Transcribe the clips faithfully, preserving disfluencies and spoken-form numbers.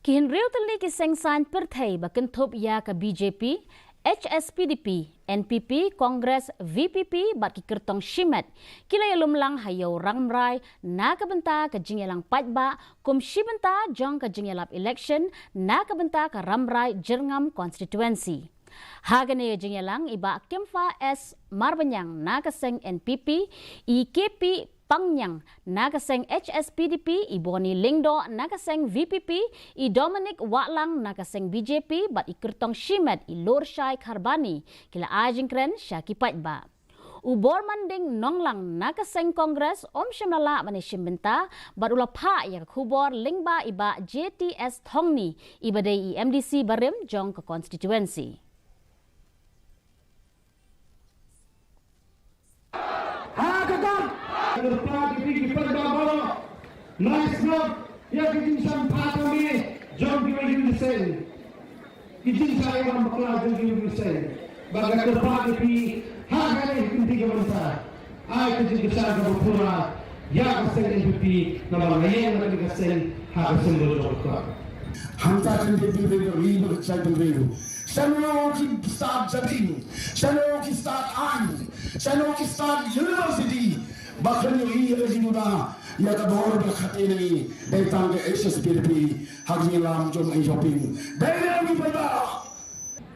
Ki hynriew tylli ki seng saiñ pyrthei ba kynthup ïa ka B J P, H S P D P, N P P, Congress, V P P bad ki kyrtong shimet ki la ïalum lang ha ïew rambrai na ka bynta ka jingïalang paidbah kum shi bynta jong ka jingïalap election na ka bynta ka rambrai Jyrngam constituency. Ha kane ka jingïalang i Bah Kimfa S Marbaniang na ka seng N P P, i K P Pangniang na ka seng H S P D P, i Boni Lyngdoh na ka seng V P P, i Dominic Wahlang na ka seng B J P bad i kyrtong shimet i Lurshai Kharbani ki la ai jingkren sha ki paidbah. U Bormanding Nonglang na ka seng Congress um shym la lah ban ïashim bynta bad u la phah ïa ka khubor lyngba i Bah J T S Thongni, i ba dei i M D C barim jong ka constituency. Ha ka kam. Kyrpad ïa phi ki paidbah baroh, nai sngap ïa ki jingshah pha kmie jong kiwei kiwei ki seng. Ki jingshah ïalam bakla jong kiwei kiwei ki seng. Bad nga kyrpad ïa phi ha kane ka kynti ka mynta, ai ka jingkyrshan kaba pura ïa ka seng N P P, namar nga ïeng na kane ka seng ha ka symbol jong ka. Hangta kan dei bynriew, bynriew, bynriew. Shano ki stad jabieng, shano ki stad aiñ, shano ki stad university, ba kan ïohi ïa ka jingduna ïa ka bor ba khate ne dei tang ka H S P D P ha ka jingïalam jong i shopping. Dei ne ki paidbah.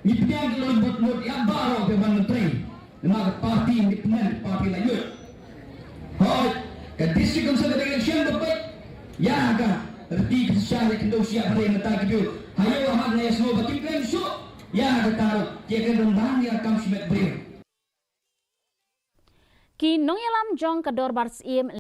Ngi pdiang ki lon bud mut ïa baroh ki ban menteri. Namar ka parti independent, parti la ïoh. Hooid, ka District Council ka dei ka election ba peit ïa ka riti ka shisha ïa ka khyndew shiah ba dei mynta ki briew. Ha ïew ha hap nga ïa sngew ba kim kren shuh ïa kata ruh, ki ïa kren rangbah ïa ka kam shimet briew. Ki nongïalam jong ka Dorbar Syiem